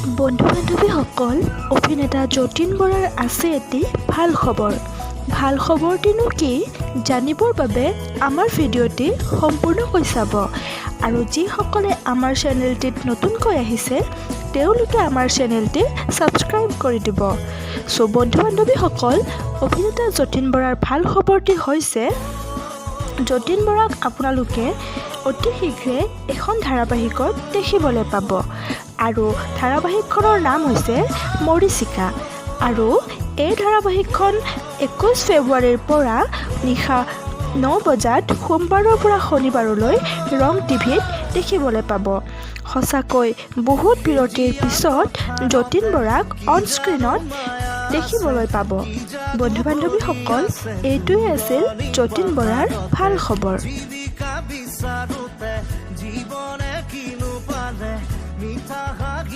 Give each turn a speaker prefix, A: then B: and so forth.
A: বন্ধু বান্ধৱীসকল, অভিনেতা যতীন বৰাৰ আছে এটি ভাল খবৰ। ভাল খবৰটিনো কি জানিবৰ বাবে আমাৰ ভিডিঅ'টি সম্পূৰ্ণকৈ চাব আৰু যিসকলে আমাৰ চেনেলটিত নতুনকৈ আহিছে, তেওঁলোকে আমাৰ চেনেলটি ছাবস্ক্ৰাইব কৰি দিব। চ' বন্ধু বান্ধৱীসকল, অভিনেতা যতীন বৰাৰ ভাল খবৰটি হৈছে, যতীন বৰাক আপোনালোকে অতি শীঘ্ৰে এখন ধাৰাবাহিকত দেখিবলৈ পাব আৰু ধাৰাবাহিকখনৰ নাম হৈছে মৰীচিকা। আৰু এই ধাৰাবাহিকখন 21 ফেব্ৰুৱাৰীৰ পৰা নিশা 9 বজাত সোমবাৰৰ পৰা শনিবাৰলৈ ৰং টিভিত দেখিবলৈ পাব। সঁচাকৈ বহুত বিৰতিৰ পিছত যতীন বৰাক অন স্ক্ৰীণত দেখিবলৈ পাব। বন্ধু বান্ধৱীসকল, এইটোৱে আছিল যতীন বৰাৰ ভাল খবৰ।